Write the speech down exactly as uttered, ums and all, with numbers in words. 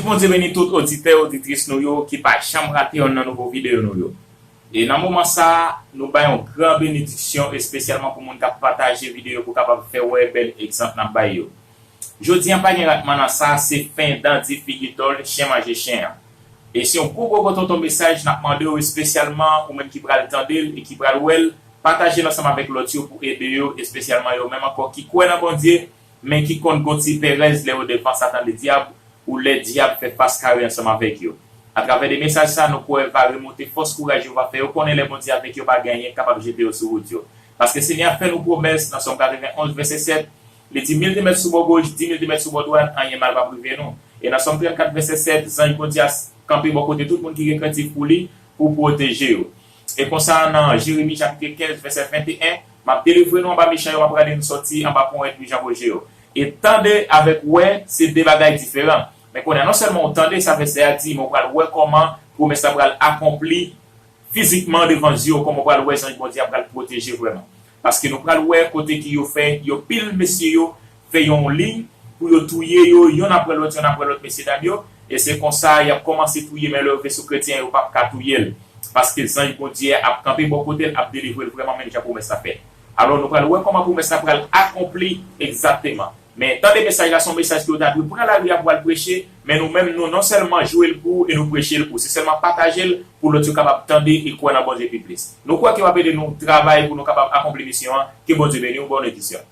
Bondye beni tout oditè, oditris nou yo ki pa janm rate yonn nan nouvo videyo nou yo. E nan moman sa a, nou bay yon gran benediksyon espesyalman pou moun k ap pataje videyo pou kapab fè wè bèl egzanp n ap bay yo. Jodi a pa gen ratman nan sa, se fen dan di figi tòl, chen manje chen an. E se yon gwo gwo gwo tonton mesaj n ap mande w espesyalman ou menm ki pral tande l e ki pral wè l, pataje l ansanm avèk lòt yo pou ede yo, espesyalman yo menm ankò ki kwè nan Bondye, men ki konn gon ti perèz lè yo devan Satan Ledyab, ou lè dyab fè fas kare ansanm avèk yo. Atravè de mesaj sa, nou kwè va remonte fòs kouraj yo, va fè yo konnen lè Bondye avèk yo pa gen anyen k kapab jete yo sou wout yo. Paske Senyè a fè nou pwomès nan Sòm katrevenonz vèsè sèt, li di, mil te mèt sou bò goch, di mil te mèt sou bò dwat, anyen mal p ap rive nou. E nan Sòm trannkat vèsè sèt, zanj Bondye a kanpe bò kote tout moun ki gen krentif pou li, pou pwoteje yo. E konsa, nan Jeremi chapit kenz, vèsè venteyen, m ap delivre nou anba mechan yo, m ap rale nou sòti anba ponyèt dirijan pwoje yo. E tande avèk wè, se de bagay diferan. Men kounye a, non sèlman w tande sa vèsè a di, men w pral wè kòman pwomès la pral akonpli fizikman devan zye w, kòman w pral wè zanj Bondye a pral pwoteje vrèman. Paske nou pral wè kote ki yo fè, yo pil mesye yo fè yon liy pou yo touye yo, yonn apre lòt, yonn apre lòt, mesye dam yo. E se konsa, y ap kòmanse touye, men lè yo rive sou kretyen an, yo p ap ka touye l. Paske zanj Bondye a ap kanpe bò kote l, ap delivre l vrèman, menm jan pwomès la fèt. Alò, nou pral wè kòman pwomès la pral akonpli egzakteman. Men, tande mesaj la, se yon mesaj ke w ta dwe pran lari a pou w al preche, men nou menm, nou non sèlman jwe l pou ou e nou preche l pou ou, se sèlman pataje l pou lòt yo kapab tande e kwè nan Bondye pi plis. Nou kwè ke w ap ede nou travay pou nou kapab akonpli misyon an. Ke Bondye beni w, bòn edisyon.